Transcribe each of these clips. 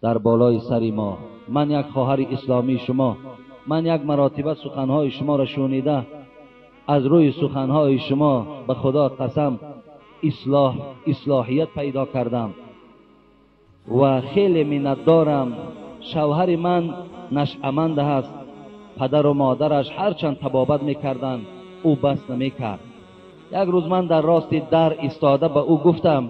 Дар болои сари мо ман як хоҳари исломии шумо, ман як маротиба суханҳои шуморо шунида, аз рӯи суханҳои шумо ба Худо қасам ислоҳият пайдо кардам ва хеле миннатдорам. Шавҳари ман нашъаманд аст, падару модараш ҳарчанд табобат мекарданд, ӯ бас намекард. Як рӯз ман дар рости дар истода ба ӯ гуфтам,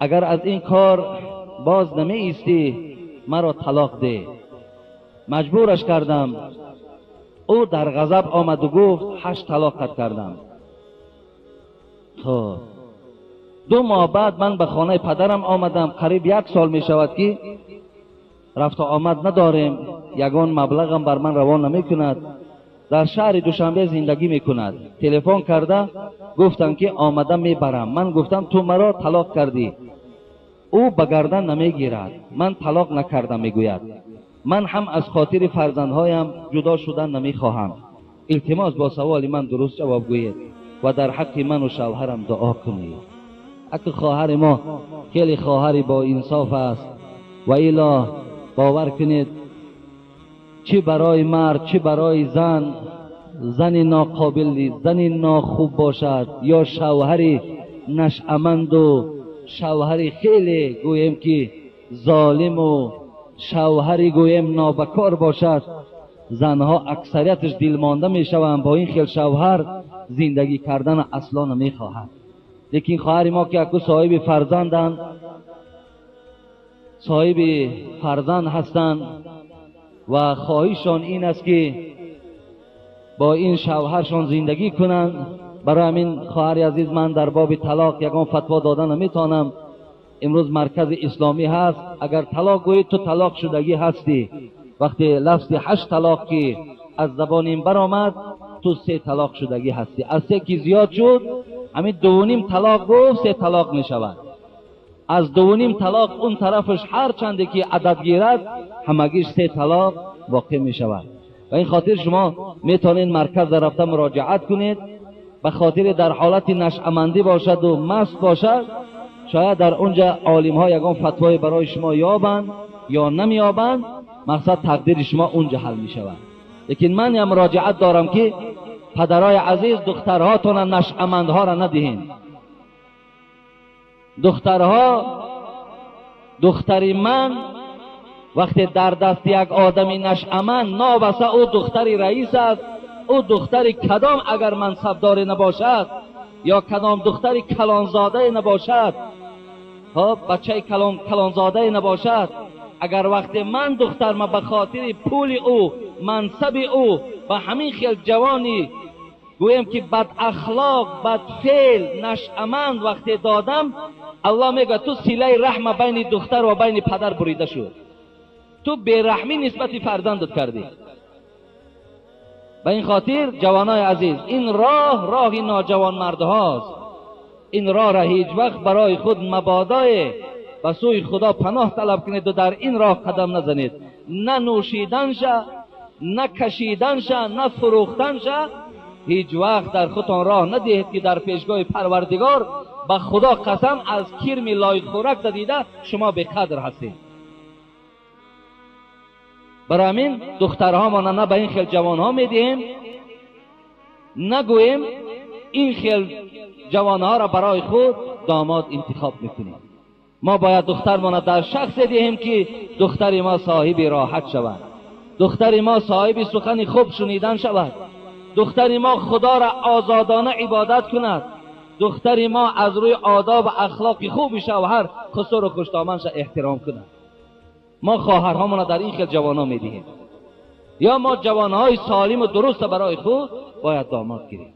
агар аз ин кор боз намеистӣ маро талоқ деҳ. Маҷбураш кардам. Ӯ дар ғазаб омаду гуфт 8 талоқат кардам. Хуб, 2 моҳ баъд ман ба хонаи падарам омадам. Қариб 1 сол мешавад ки рафту омад надорем, ягон маблағам бар ман равон намекунад. Дар шаҳри Душанбе зиндагӣ мекунад. Телефон карда гуфтам ки омада мебарам. Ман гуфтам ту маро талоқ кардӣ. Ӯ ба гардан намегирад. Ман талоқ накардам, мегӯяд. Ман ҳам аз хотири фарзандҳоям ҷудо шудан намехоҳам. Илтимос бо саволи ман дуруст ҷавоб гӯед ва дар ҳаққи ману шавҳарам дуо кунед. Аки хоҳари мо хеле хоҳари бо инсоф аст ва ило бовар кунед, чӣ барои мард чӣ барои зан, зани ноқобил, зани нохуб бошад ё шавҳари нашъаманду шавҳари хеле гӯем ки золиму шавҳари гӯем нобакор бошад, занҳо аксарияташ дилмонда мешаванд. Бо ин хел шавҳар зиндагӣ кардан асло намехоҳад. Лекин хоҳари мо ки аку соҳиби фарзанданд, соҳиби фарзанд ҳастанд ва хоҳишшон ин аст ки бо ин шавҳаршон зиндагӣ кунанд. Барои ҳамин хоҳари азиз, ман дар боби талоқ ягон фатво дода наметавонам. Имрӯз маркази исломӣ ҳаст, агар талоқ гӯӣ ту талоқ шудагӣ ҳастӣ. Вақте лафзи 8 талоқ ки аз забони ин баромад, ту 3 талоқ шудагӣ ҳастӣ. Аз 3 ки зиёд шуд, ҳамин 2.5 талоқ гуфт 3 талоқ мешавад. Аз 2.5 талоқ он тарафаш ҳар чанде ки адад гирад, ҳамагиш 3 талоқ воқеъ мешавад. Ба ин хотир шумо метавонед марказ рафта муроҷиат кунед. Ба хотири дар ҳолати нашъамандӣ бошаду маст бошад, шояд дар онҷа олимҳо ягон фатвое барои шумо ёбанд ё намеёбанд, мақсад тақдири шумо онҷа ҳал мешавад. Лекин ман як муроҷиат дорам ки падарои азиз, духтарҳотона нашъамандҳоро надиҳед. Духтарҳо, духтари ман вақте дар дасти як одами нашъаманд, новаса ӯ духтари раис аст, ӯ духтари кадом агар мансабдоре набошад ё кадом духтари калонзодае набошад, хоб бачаи калонзодае набошад, агар вақте ман духтарма ба хотири пули ӯ, мансаби ӯ ба ҳамин хел ҷавони гӯем ки бадахлоқ, бадфеъл, нашъаманд вақте додам, Аллоҳ мегӯяд ту силаи раҳма байни духтар ва байни падар бурида шуд. Ту бераҳмӣ нисбати фарзандат кардӣ. Ба ин хотир ҷавонои азиз, ин роҳ роҳи ноҷавонмардҳост. Ин роҳро ҳеҷ вақт барои худ мабодое ба сӯи Худо паноҳ талаб кунед ва дар ин роҳ қадам назанед. На нӯшиданша, на кашиданша, на фурӯхтанша ҳеҷ вақт дар худтон роҳ надиҳед ки дар пешгоҳи Парвардигор ба Худо қасам аз кирми лойхӯрак дида шумо беқадр ҳастед. Барои ҳамин духтарҳомона на ба ин хел ҷавонҳо медиҳем, нагӯем ин хел ҷавонҳоро барои худ домод интихоб мекунем. Мо бояд духтармона дар шахсе диҳем ки духтари мо соҳиби роҳат шавад, духтари мо соҳиби сухани хуб шунидан шавад, духтари мо Худоро озодона ибодат кунад, духтари мо аз рӯи одоб ва ахлоқи хуби шавҳар хусуру хуштоманша эҳтиром кунад. Мо хоҳарҳомона дар ин хел ҷавонҳо медиҳем. Ё мо ҷавонҳои солиму дуруста барои худ бояд домод гирем.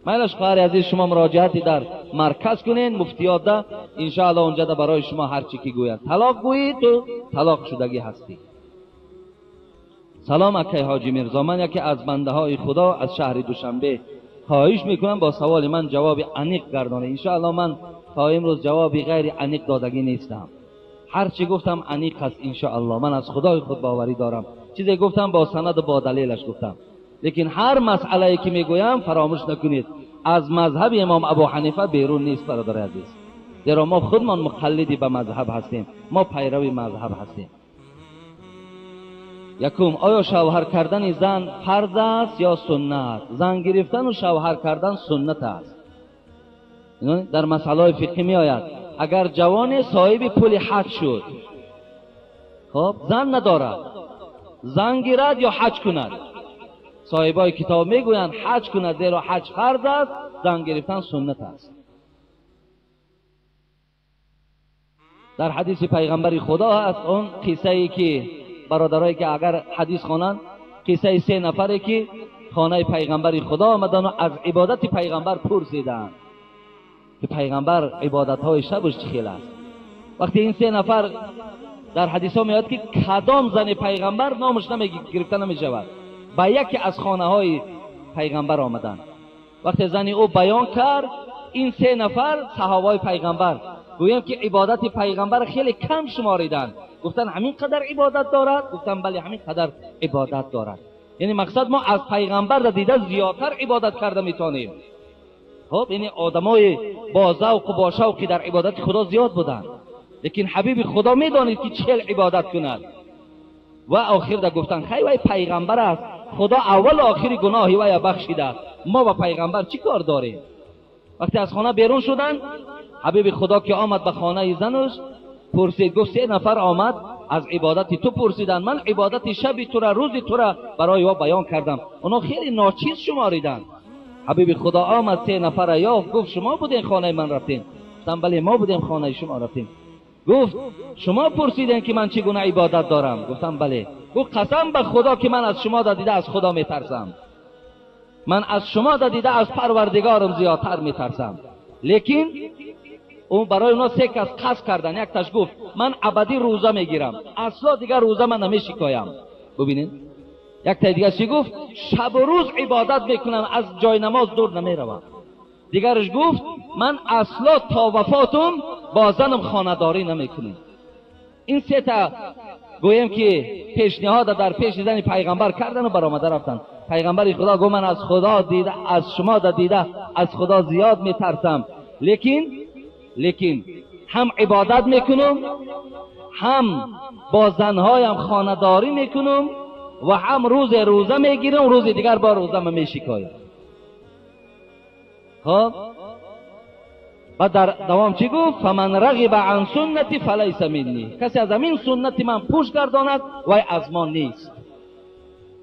Майлаш хоҳари азиз, шумо муроҷиате дар марказ кунед, муфтиётда, иншоаллоҳ онҷада барои шумо ҳар чӣ ки гӯяд. Талоқ гӯӣ, ту талоқ шудагӣ ҳастӣ. Салом акай ҳоҷи Мирзо, ман яке аз бандаҳои Худо аз шаҳри Душанбе хоҳиш мекунам бо саволи ман ҷавоби аниқ гардонед. Иншоаллоҳ ман то имрӯз ҷавоби ғайри аниқ додагӣ нестам. Ҳар чӣ гуфтам аниқ аст иншоаллоҳ. Ман аз Худои худ боварӣ дорам. Чизе гуфтам бо санаду бо далелаш гуфтам. Лекин ҳар масъалае ки мегӯям фаромӯш накунед. از مذهب امام ابو حنیفه بیرون نیست برادر عزیز. زیرا ما خودمان مقلدی به مذهب هستیم، ما پیرو مذهب هستیم. یکم، آیا شوهر کردن زن فرض است یا سنت؟ زن گرفتن و شوهر کردن سنت است. در مسئله فقهی می آید اگر جوان صاحب پول حج شد، خب زن ندارد، زن گیرد یا حج کند؟ صاحبای کتاب میگویند حج کند، زیرا حج فرض است، زن گرفتن سنت است. در حدیث پیغمبر خدا هست اون قصه ای که برادرایی که اگر حدیث خوانند، قصه سه نفری که خانه پیغمبر خدا آمدن و از عبادت پیغمبر پرسیدند که پیغمبر عبادت‌های شبش چه خیل است. وقتی این سه نفر در حدیث ها میاد که کدام زن پیغمبر نامش گرفته نمیشود، به یکی از خانه های پیغمبر آمدند. وقتی زن او بیان کرد، این سه نفر صحابای پیغمبر گویم که عبادت پیغمبر خیلی کم شماریدند، گفتن همین قدر عبادت دارد؟ گفتن بله همین قدر عبادت دارد. یعنی مقصد ما از پیغمبر را دیده زیادتر عبادت کرده میتونیم. خب یعنی آدمای با ذوق و با شوقی در عبادت خدا زیاد بودند، لیکن حبیب خدا میدانید که چه عبادت کند. و آخر در گفتن خیلی وی پیغمبر است، خدا اول و آخر گناهی وی بخشیده است، ما با پیغمبر چی کار داریم؟ وقتی از خانه بیرون شدن، حبیب خدا که آمد به خانه زنش پرسید، گفت سه نفر آمد از عبادت تو پرسیدن، من عبادت شب تو را روز تو را برای او بیان کردم، اونا خیلی ناچیز شماریدن. حبیب خدا آمد سه نفر یافت، گفت شما بودین خانه من رفتین؟ گفتم بله ما بودیم خانه شما رفتیم. گفت شما پرسیدین که من چگونه عبادت دارم؟ گفتم بله. گفت قسم به خدا که من از شما دیده از خدا میترسم، من از شما دیده از پروردگارم زیادتر میترسم. لیکن اون برای اونا سه کس قصد کردن، یک تاش گفت من ابدی روزه میگیرم، اصلا دیگر روزه من نمیشکایم. ببینین یک تا دیگه چی گفت؟ شب و روز عبادت میکنم، از جای نماز دور نمیروم. دیگرش گفت من اصلا تا وفاتم با زنم خانه‌داری نمیکنم. این سه تا گویم که پیشنهاد در پیش زن پیغمبر کردن و برآمده رفتن. پیغمبر خدا گفت من از خدا دیده، از شما دیده از خدا زیاد میترسم، لیکن هم عبادت میکنم، هم با زنهایم خانه‌داری میکنم و هم روز روزه میگیرم، روز دیگر با روزه من میشکایم. خب و در دوام چی گفت؟ فمن رغب عن سنتی فلیس منی، کسی از همین سنت من پوش گرداند وی از ما نیست.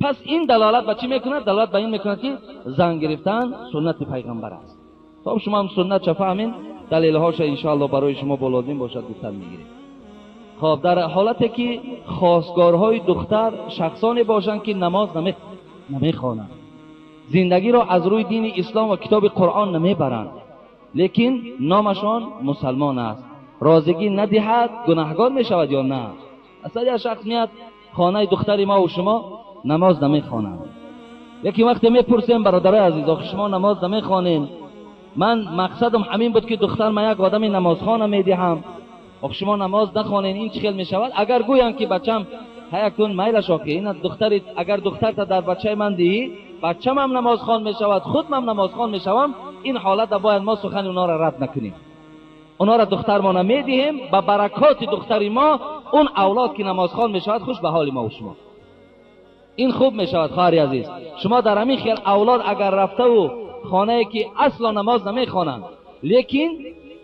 پس این دلالت به چی میکند؟ دلالت به این میکند که زن گرفتن سنت پیغمبر است. خب شما هم سنت چه فهمین، دلیل هاش انشاءالله برای شما بلازم باشد گفتن میگیریم. خب در حالتی که خواستگارهای دختر شخصانی باشند که نماز نمیخوانند، زندگی را از روی دین اسلام و کتاب قرآن نمیبرند، لیکن نامشان مسلمان است، رازگی ندهد گناهگار میشود یا نه؟ اصلا یک شخص میاد خانه دختر ما و شما نماز نمیخوانند، یکی وقتی میپرسیم برادرای عزیز آخه شما نماز نمیخوانین، من مقصدم همین بود که دختر من یک آدم نمازخانه میدهم، آخه شما نماز نخوانین این چه خیل میشود؟ اگر گویند که بچم هیکون میلش آخه این دختری، اگر دختر تا در بچه من دهی بچم هم نمازخوان میشود، خودم هم نمازخوان میشوم، این حالت باید ما سخن اونا را رد نکنیم، اونا را دختر ما نمیدهیم، به برکات دختری ما اون اولاد که نمازخوان میشود خوش به حال ما و شما. این خوب میشود خواهر عزیز. شما در همین خیال اولاد اگر رفته و خانه که اصلا نماز نمیخوانند لیکن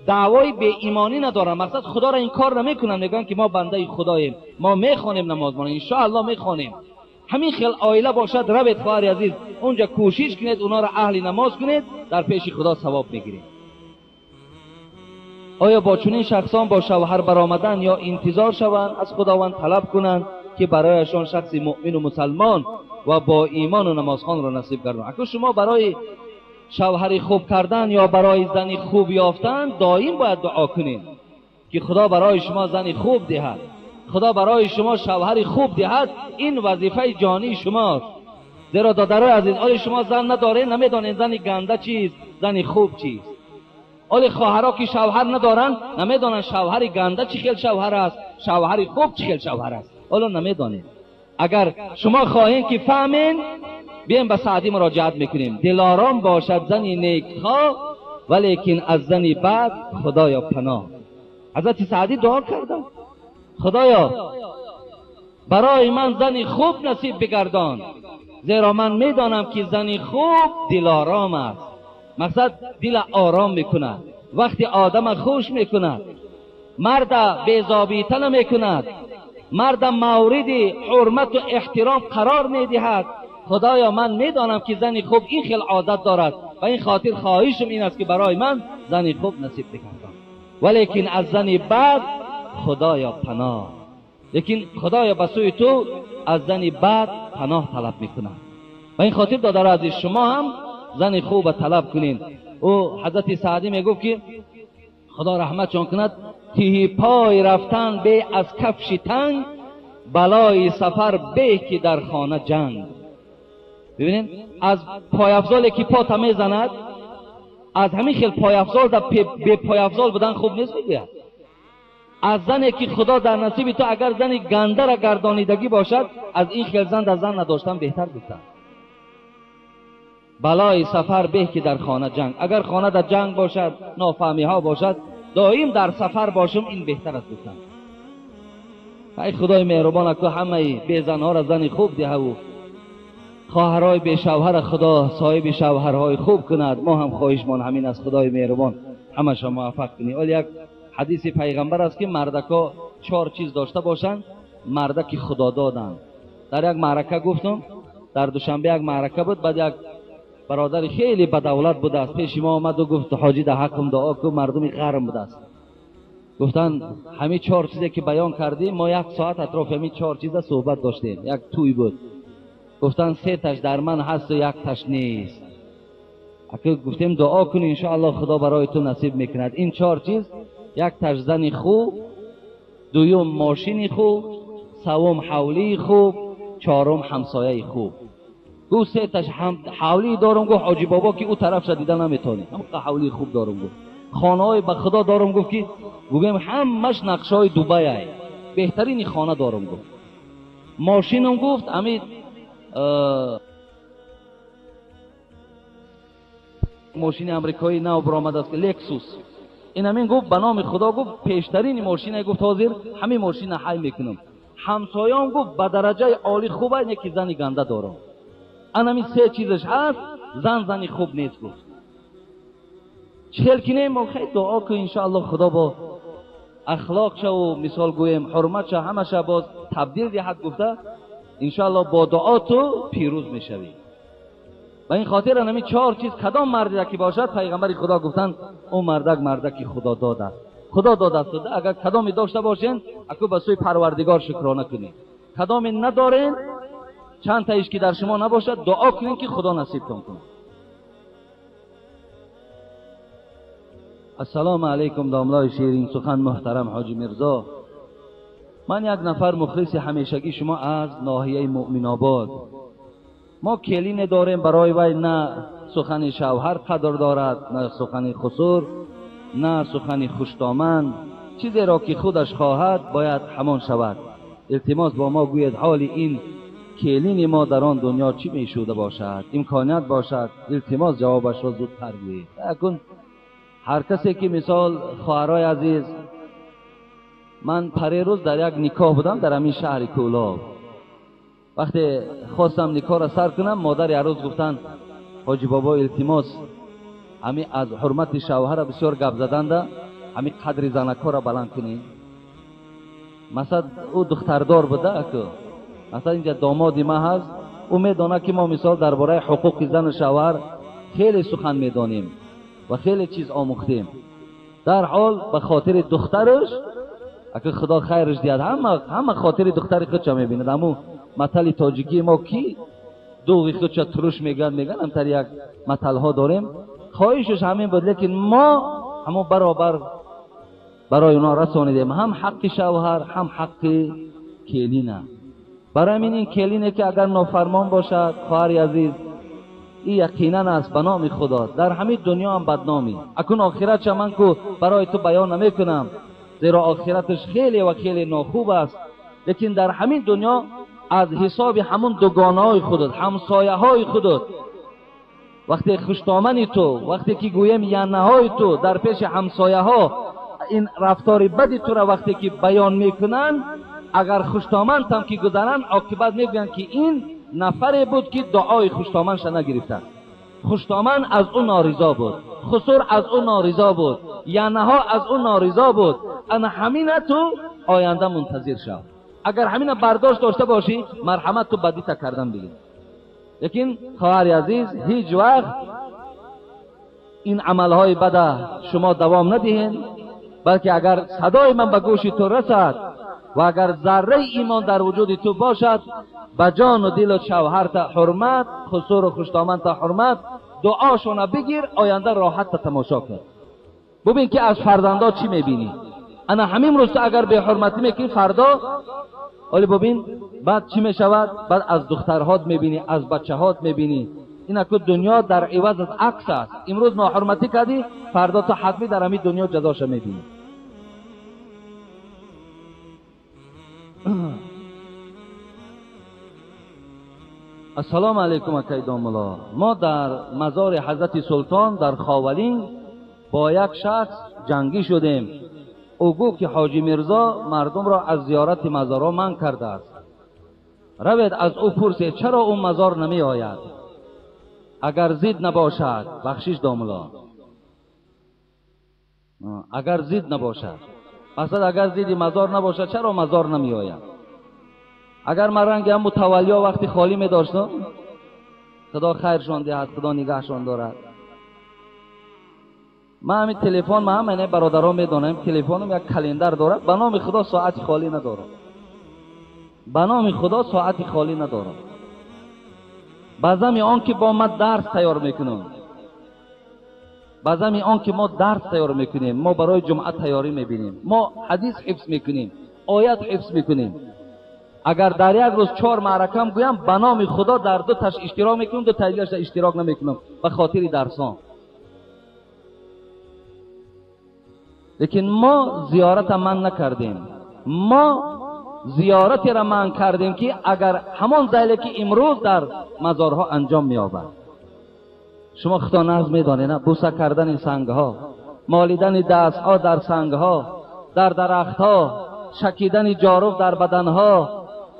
دعوای بی ایمانی ندارن، مقصد خدا را انکار نمیکنن، میگن که ما بنده خداییم، ما میخوانیم نماز ما ان شاء الله میخوانیم. همین خیال عائله باشد، روید خواهر عزیز اونجا کوشش کنید اونا را اهل نماز کنید، در پیش خدا ثواب میگیرید. آیا با چنین شخصان با شوهر برآمدن یا انتظار شوند از خداوند طلب کنند که برایشان شخص مؤمن و مسلمان و با ایمان و نمازخوان را نصیب گرداند؟ اگر شما برای شوهر خوب کردن یا برای زن خوب یافتن دائم باید دعا کنید که خدا برای شما زن خوب دهد، خدا برای شما شوهر خوب دهد. این وظیفه جانی شماست. زیرا دادرای عزیز، آیا شما زن ندارین نمیدانین زن گنده چیست، زن خوب چیست. آیا خواهرها که شوهر ندارن نمیدانن شوهر گنده چی خیل شوهر است، شوهر خوب چی خیل شوهر است، حالا نمیدانین. اگر شما خواهین که فهمین، بیایم به سعدی مراجعت میکنیم. دلارام باشد زنی نیکخواه، ولیکن از زنی بد خدایا پناه. حضرت سعدی دعا کردن خدایا برای من زنی خوب نصیب بگردان، زیرا من میدانم که زنی خوب دلارام است. مقصد دل آرام میکند، وقتی آدم خوش میکند، مرد بی‌ضابطه نمیکند، مرد مورد حرمت و احترام قرار میدهد. خدایا من میدانم که زنی خوب این خیل عادت دارد و این خاطر خواهشم این است که برای من زنی خوب نصیب بگردان، ولیکن از زنی بد خدایا پناه. لیکن خدایا به سوی تو از زنی بد پناه طلب میکنم. و این خاطر دادر عزیز شما هم زن خوب طلب کنین. او حضرت سعدی میگفت که خدا رحمتشان کند، تیهی پای رفتن به از کفش تنگ، بلای سفر به که در خانه جنگ. ببینین از پایافزالی که پا میزند، از همین خیل پایافزال در به پایافزال بودن خوب نیست. میگوید از زنی که خدا در نصیب تو اگر زنی گنده را گردانیدگی باشد، از این خیل زن در زن نداشتن بهتر گفتن. بلای سفر به که در خانه جنگ. اگر خانه در جنگ باشد، نافهمی ها باشد، دائم در سفر باشم، این بهتر است گفتن. ای خدای مهربان که همه بی زنها را زن خوب ده و خواهرای بی شوهر خدا صاحب شوهرهای خوب کند. ما هم خواهشمان همین از خدای مهربان همش موفق کنی. ولی یک حدیث پیغمبر است که مردکا 4 چیز داشته باشند، مردک خدا دادن. در یک معرکه گفتم، در دوشنبه یک معرکه بود، بعد یک برادر خیلی بدولت بوده است پیش ما آمد و گفت حاجی در حقم دعا کن، مردم غرم بوده است. گفتن همین 4 چیزی که بیان کردیم، ما 1 ساعت اطراف همین 4 چیز صحبت داشتیم، یک توی بود. گفتن 3 تاش در من هست و 1 تاش نیست. اگه گفتیم دعا کن ان شاء الله خدا برای تو نصیب میکند. این 4 چیز، 1 تاش زن خوب، 2 ماشین خوب، 3 حولی خوب، 4 همسایه خوب. گفت 3 تاش هم حولی دارم، گفت حاجی بابا که او طرف شدیده نمیتونی، هم حولی خوب دارم. گفت خانه به خدا دارم، گفت که گویم همش نقشای دوبای ای، بهترین خانه دارم. گفت ماشینم، گفت همین ماشین امریکایی نو برآمده است که لکسوس، این همین گفت به نام خدا، گفت پیشترین ماشین، گفت حاضر همین ماشین حی میکنم. همسایه‌ام گفت به درجه عالی خوبه، یکی زنی گنده دارم. ان همین 3 چیزش هست، زن زنی خوب نیست. گفت چهل کنیم ما خیلی دعا کن ان شاء الله خدا با اخلاق شو و مثال گویم حرمت شو همه شو باز تبدیل دهد. گفته ان شاء الله با دعا تو پیروز میشوی. و این خاطر همین 4 چیز کدام مردی که باشد، پیغمبر خدا گفتن او مردک مردکی خدا داده است، خدا داده است. اگر کدامی داشته باشین اکو به سوی پروردگار شکرانه کنید، کدامی ندارین چند تایش که در شما نباشد دعا کنین که خدا نصیبتان کنه. السلام علیکم داملای شیرین سخن محترم حاجی میرزا. من یک نفر مخلص همیشگی شما از ناحیه مؤمن آباد. ما کلینه داریم برای وی نه سخن شوهر قدر دارد، نه سخن خسور، نه سخن خوشدامن. چیزی را که خودش خواهد باید همان شود. التماس با ما گوید حال این کلین ما در آن دنیا چی می شده باشد، امکانیت باشد، التماس جوابش را زودتر گویید. اکنون هر کسی که مثال خواهرای عزیز، من پریروز در یک نکاح بودم در همین شهر کولاب. وقتی خواستم نکاح را سر کنم، مادر عروس گفتن حاجی بابا التماس همین از حرمت شوهر بسیار گپ زدن، همین قدر زنکا را بلند کنی. مثلا او دختردار بوده که مثلا اینجا داماد ما هست، او میدانه که ما مثال درباره حقوق زن و شوهر خیلی سخن میدانیم و خیلی چیز آموختیم. در حال به خاطر دخترش، اگه خدا خیرش دید، همه خاطر دختر خودش میبیند. امو متل تاجیکی ما کی دوغی خودش ترش میگن، هم تر یک متل ها داریم. خواهشش همین بود، لیکن ما همو برابر برای اونا رسانیدیم، هم حق شوهر هم حق کلینه. برای این کلینه که اگر نافرمان باشد خواهر عزیز، این یقینا است به نام خدا در همین دنیا هم بدنامی. اکنون آخرت من کو برای تو بیان نمیکنم، زیرا آخرتش خیلی و خیلی ناخوب است، لیکن در همین دنیا аз ҳисоби ҳамун дугонаҳои худат, ҳамсояҳои худат, вақте хуштомани ту, вақте ки гӯем янаҳои ту дар пеши ҳамсояҳо ин рафтори бади тура вақте ки баён мекунанд, агар хуштомантам ки гузаранд, оқибат мегӯянд ки ин нафаре буд ки дуои хуштоманша нагирифта. Хуштоман аз ӯ норизо буд, хусур аз ӯ норизо буд, янаҳо аз ӯ норизо буд. Ана ҳамина ту оянда мунтазир шав. Агар ҳамина бардошт дошта бошӣ, марҳамат ту бадита кардан бигир. Лекин хоҳари азиз, ҳеҷ вақт ин амалҳои бада шумо давом надиҳед, балки агар садои ман ба гӯши ту расад ва агар зарраи имон дар вуҷуди ту бошад, ба ҷону дилу шавҳарта ҳурмат, хусуру хуштоманта ҳурмат, дуошона бигир, оянда роҳатта тамошо кун. Бубин ки аз фарзандо чӣ мебинӣ. Ана ҳамин рӯз ту агар беҳурматӣ мекунӣ, фардо оли бубин баъд чӣ мешавад? Баъд аз духтарҳот мебинӣ, аз бачаҳот мебинӣ. Инаку дунё дар иваз аз акс аст. Имрӯз ноҳурматӣ кардӣ, фардо ту ҳатмӣ дар ҳамин дунё ҷазоша мебинӣ. Ассалому алайкум акай домулло. Мо дар мазори ҳазрати султон дар Ховалинг бо як шахс ҷангӣ шудем. Ӯ гуфт ки ҳоҷи Мирзо мардумро аз зиёрати мазорҳо манъ кардааст. Равед аз ӯ пурсед чаро ӯ мазор намеояд. Агар зид набошад, бахшиш домулло. Агар зид набошад, масалан агар зиди мазор набошад, чаро мазор намеояд? Агар ман ранги ҳам мутаваллиҳо вақти холӣ медоштам, худо хайршон диҳад, худо нигаҳшон дорад. Ман ҳамин телефон, ман ҳама ина бародарон медонам, телефонам як календар дорад, ба номи худо соати холӣ надорам. Ба номи худо соати холӣ надорам. Баъзами он ки бо ман дарс тайёр мекунам, баъзами он ки мо дарс тайёр мекунем, мо барои ҷумъа тайёрӣ мебинем, мо ҳадис ҳифз мекунем, оят ҳифз мекунем. Агар дар як рӯз 4 маъракам гӯям, ба номи худо дар 2 таш иштирок мекунам, 2 таи дигараш иштирок намекунам ба хотири дарсон. Лекин мо зиёрата ман накардем. Мо зиёратеро ман кардем ки агар ҳамон зайле ки имрӯз дар мазорҳо анҷом меёбад. Шумо худо нағз медонед, на? Буса кардани сангҳо, молидани дастҳо дар сангҳо, дар дарахтҳо, шакидани ҷоруф дар баданҳо,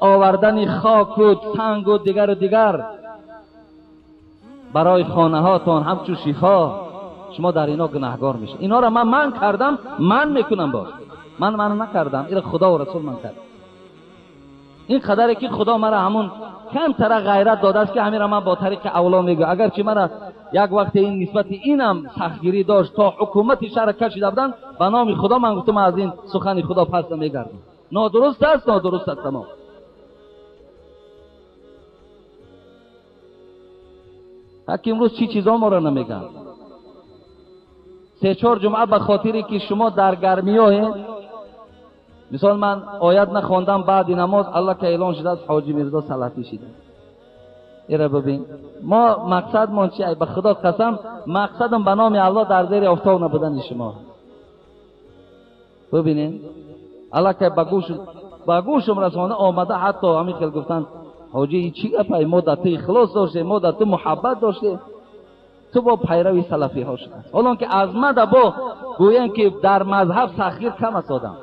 овардани хоку сангу дигару дигар барои хонаҳотон ҳамчун шифо. Шумо дар ино гунаҳгор мешед. Инҳоро ман ман кардам, ман мекунам боз. Ман накардам, инро худо ва расул ман кард. Ин қадаре ки худо мара ҳамун камтара ғайрат додааст ки ҳаминро ман бо тариқи авло мегӯям. Агарчи мара як вақте ин нисбати инам сахтгирӣ дошт, то ҳукумати шаҳр кашида буданд, ба номи худо ман гуфтам аз ин сухани худо пас намегардам. Нодуруст аст, нодуруст аст, тамом. Ҳак имрӯз чӣ чизо моро намегӯянд. 3-4 ҷумъа ба хотире ки шумо дар гармиёед, мисол ман оят нахондам баъди намоз, аллоҳ ка эълон шудааст ҳоҷи Мирзо салафӣ шида. Ира бибин, мо мақсадмон чи? Ба худо қасам, мақсадам ба номи аллоҳ дар зери офтоб набудани шумо. Бибинед, аллоҳ ка ба гӯшам расонда омада, ҳатто ҳамин хел гуфтанд ҳоҷи ин чӣ гапай, мо дар ту ихлос доштем, мо дар ту муҳаббат доштем, ту бо пайрави салафиҳо шудааст. Ҳолон ки аз мада бо гӯянд ки дар мазҳаб сахтгир кам аст одам,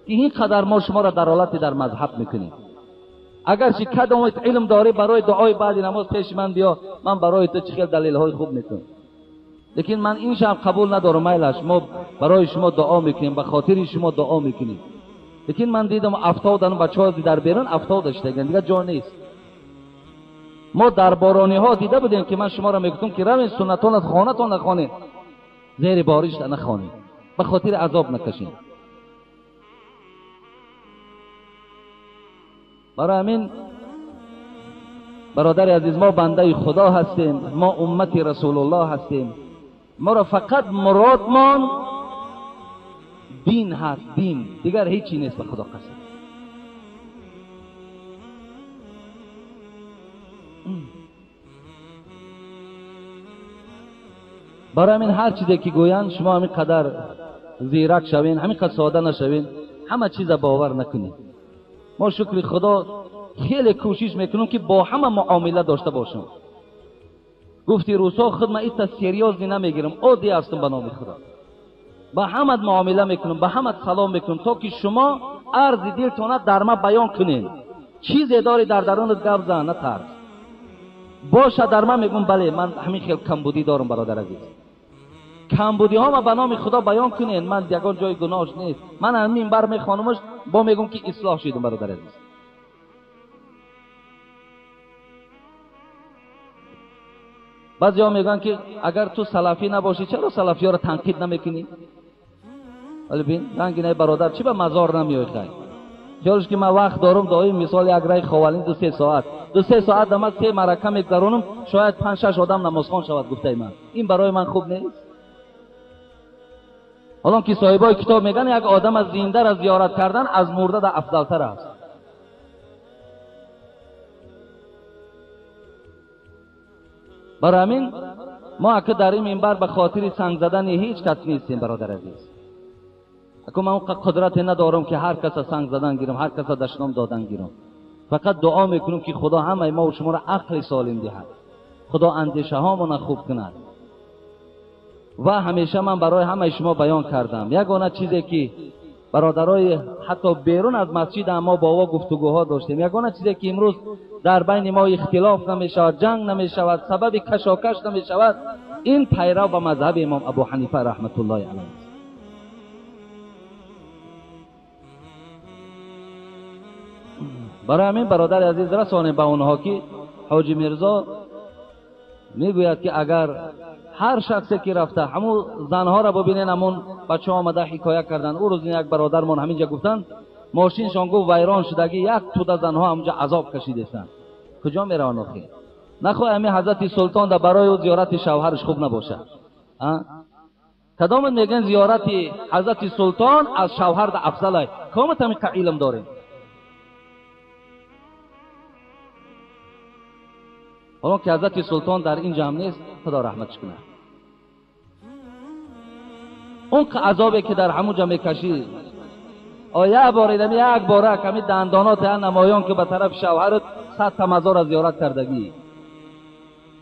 ки ин қадар мо шуморо дар ҳолати дар мазҳаб мекунем. Агарчи кадом илм дорӣ барои дуои баъди намоз пеши ман биё, ман барои ту чӣ хел далелҳои хуб мекунам. Лекин ман ин шаб қабул надорам, майлаш, мо барои шумо дуо мекунем, ба хотири шумо дуо мекунем. Лекин ман дидам афтодан бачаҳо дар берун афтода шудаган, дигар ҷо нест. Мо дар борониҳо дида будем ки ман шуморо мегуфтам ки равед суннатон аз хонатон нахонед, зери бориш нахонед, ба хотири азоб накашед. Барои ҳамин бародари азиз, мо бандаи худо ҳастем, мо уммати расулуллоҳ ҳастем. Моро фақат муродмон дин ҳаст, дин, дигар ҳеҷ чиз нест ба худо қасам. Барои ҳамин ҳар чизе ки гӯянд, шумо ҳамин қадар зирак шавед, ҳамин қадр сода нашавед, ҳама чиза бовар накунед. Мо шукри Худо хеле кӯшиш мекунем ки бо ҳама муомила дошта бошам. Гуфти русо худ ман ита серьёзно намегирам, оддӣ ҳастам ба номи Худо. Ба ҳамат муомила мекунам, ба ҳамат салом мекунам, то ки шумо арзи дилтона дар ман баён кунед. Чизе дори дар дарунат гап зан, натарс. Боша дар ман мегӯм бале, ман ҳамин хел камбудӣ дорам бародар азиз. Камбудиҳома ба номи Худо баён кунед, ман ягон ҷои гуноҳш нест. Ман ҳамин минбар мехонамаш, бо мегӯм ки ислоҳ шидам бародар азиз. Баъзеҳо мегӯянд ки агар ту салафӣ набошӣ, чаро салафиёро танқид намекунӣ? Вале бин, рангинаи бародар, чӣ ба мазор намеоӣ хай? Хаёлш ки ман вақт дорам, доим мисол як рай ховалин 2-3 соат. 2-3 соат да ман се марака мегзаронам, шояд 5-6 одам намозхон шавад гуфтаи ман. Ин барои ман хуб нест. Ҳолон ки соҳибои китоб мегӯянд як одам аз зиндаро зиёрат кардан аз мурда да афзалтар аст. Барои ҳамин мо ака дар ин минбар ба хотири санг задани ҳеҷ кас нестем бародар азиз. Аку ман он қудрате надорам ки ҳар каса санг задан гирам, ҳар каса дашном додан гирам. Фақат дуо мекунам ки Худо ҳамаи мо ва шуморо ақли солим диҳад, Худо андешаҳомона хуб кунад. Ва ҳамеша ман барои ҳамаи шумо баён кардам ягона чизе ки бародарои ҳатто берун аз масҷид ҳам мо бо ва гуфтугӯҳо доштем, ягона чизе ки имрӯз дар байни мо ихтилоф намешавад, ҷанг намешавад, сабаби кашокаш намешавад, ин пайрав ба мазҳаби имом Абу Ҳанифа раҳматуллоҳи алайҳ аст. Барои ҳамин бародари азиз расонем ба онҳо ки ҳоҷи Мирзо мегӯяд ки агар ҳар шахсе ки рафта ҳамун занҳоро бибинен, ҳамун бачаҳо омада ҳикоя карданд. Ӯ рӯз як бародармон ҳаминҷа гуфтанд, мошиншон гуфт вайрон шудагӣ, як туда занҳо ҳамунҷа азоб кашидестанд. Куҷо мераванд охир? Нахоҳ ҳамин ҳазрати султон да барои ӯ зиёрати шавҳараш хуб набошад. Кадомат мегӯянд зиёрати ҳазрати султон аз шавҳар да афзалай? Комат ҳамин илм дорем? Ҳолон ки ҳазрати султон дар ин ҷамъ нест, Худо раҳматш кунад. Он азобе ки дар ҳамун ҷа мекашӣ, як бор идами як бора ками дандонот я намоён ки ба тарафи шавҳарат 100 та мазора зиёрат кардагӣ,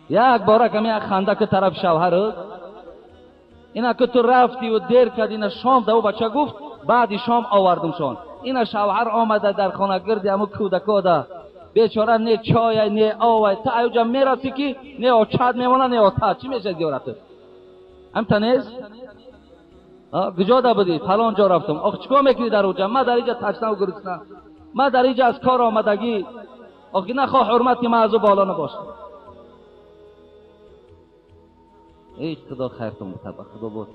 як бора ками як ханда ки тарафи шавҳарат, ина ки ту рафтиву дер кардӣ, ина шом да ӯ бача гуфт баъди шом овардумшон, ина шавҳар омада дар хона гирди ҳамун кӯдакода бечора не чой не овай, та аюҷа мерасӣ ки не очад мемона не отад, чӣ мешавад зиёратат? Ҳамта нест? Куҷо да будӣ? Фалон ҷо рафтам. Ох, чикор мекунӣ дар уҷа? Ман дар инҷа ташнаву гурусна, ман дар инҷа аз кор омадагӣ. Ох, нахоҳ ҳурмати ман аз ӯ боло набошад. Эй Худо хайртон битаба, Худо буд.